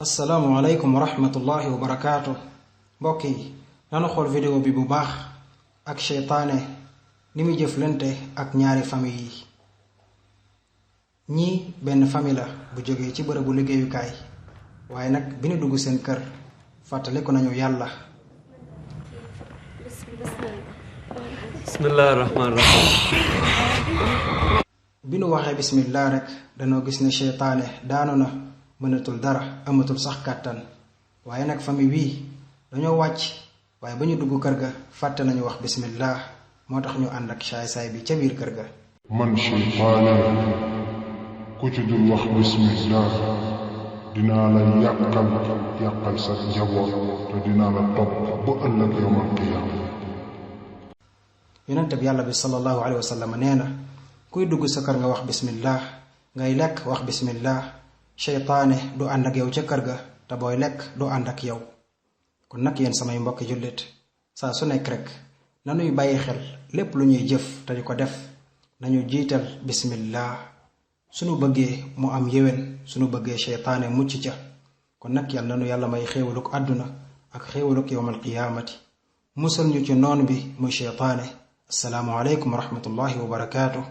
Assalamu alaykum wa rahmatullahi wa barakatuh. Mbokk yi nanu xool vidéo bi bu baax ak seytaane ni muy jëflante ak ñaari famille yi. ñii benn famille la bu jógee ci bërëbu liggéeyukaay waaye nag bi ñu dugg seen kër fàttaliku nañu yàlla. bismillahir rahmanir rahim. bi nu waxee bismillah rek danoo gis ne seytaane daanu na, mënatul dara, amatul sax kàttan. waaye nag famille bii dañoo wàcc waaye ba ñu dugg kër ga fàtte nañu wax bismillah, moo tax ñu ànd ak saay-saay bi ca biir kër ga. man seytaane ku ci dul wax bismillah dinaa la yàqal sa njaboot te dinaa la topp ba ëllëg yawmal qiyaama. yonente bi yàlla bi sallallahu alayhi wa sallam nee na kuy dugg sa kër nga wax bismillah, ngay lekk wax bismillah, seytaane du ànd ak yow ca kër ga te booy lekk du ànd ak yow. kon nag yéen samay mbokki jullit saa su nekk rek nanuy bàyyi xel lépp lu ñuy jëf te di ko def nañu jiital bismillah sunu bëggee mu am yéwén, sunu bëggee seytaane mucc ca. kon nag yal nanu yàlla may xéewaluk àdduna ak xéewaluk yawmal qiyaamati, musal ñu ci noon bi muy seytaane. assalaamu aleykum wa rahmatullahi wa barakaatuh.